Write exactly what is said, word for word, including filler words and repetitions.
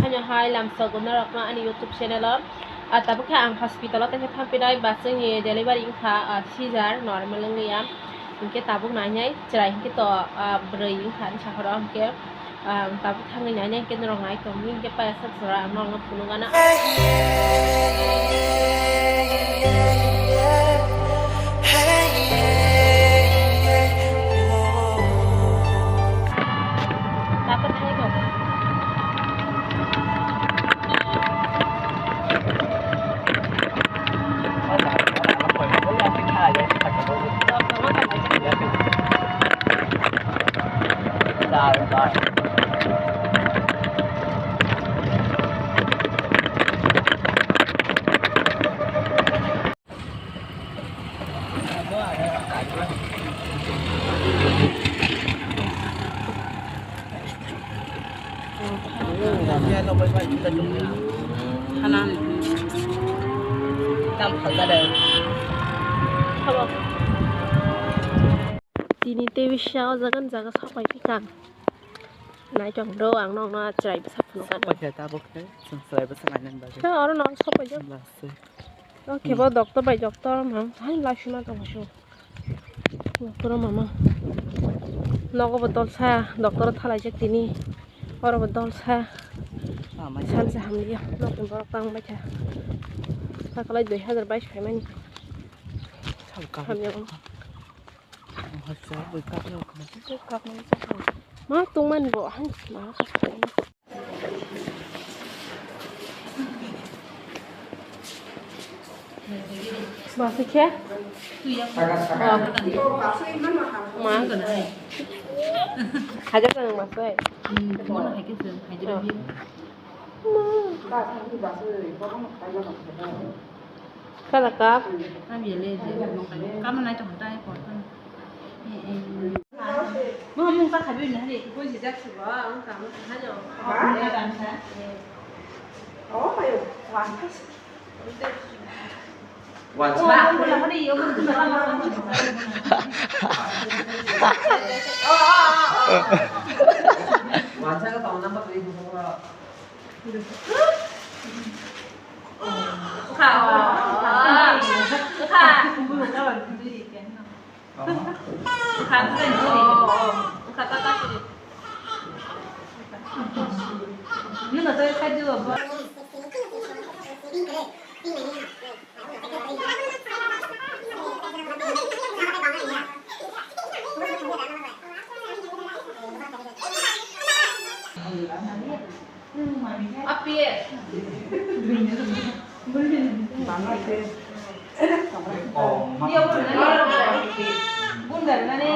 Haino hai lamsogo norokno ani YouTube channel o. Ah, tabuk khe ang hospital o tei khe thampinai, ba chwngni delivery wngkha, ah, scissor, normal wngliya. Hinkhe tabuk nainai chwrai hinkhe to, ah, bwrwi wngkha ani sakao hinkhe. Ang tabuk thangwi nainai, hwnkhe norok nai tongdi, hwnkhe paisa jora ang norokno phunukgana. Tabuk thangwi tong. Tini tei bisa o jaga ni jaga sapai pikang. Nai tong do ang nokno chwrai bwsa phunukgana. Sapai khe tabuk khe chwng chwrai bwsa nainani bagwi. Khe oro no sapai do. Bas se. O khe bo doctor bai doctor mam hai lai sima tong su. Doctor mama. Nogo bo dol sa doctor thalaijak tini. Oro bo dol sa. Amai. Salsa hamliya. Nokni borok tang bai kha. Sakalai dui hazar bais phaimani. Sal ka. Hamya bo. Ma tongmani bo hai ma. Ba se khe? Ma. Hajar tang ma se. Kada kap. Kami ya le je. Kami nai to tai ko. Mo mo ka khabi na hari. Ko ji jak si ba, ang ka mo ka ha jo. Oh, ayo. Wan ka. Wan ka. Wan ka ka tong number three ko. Api. Bundar nani.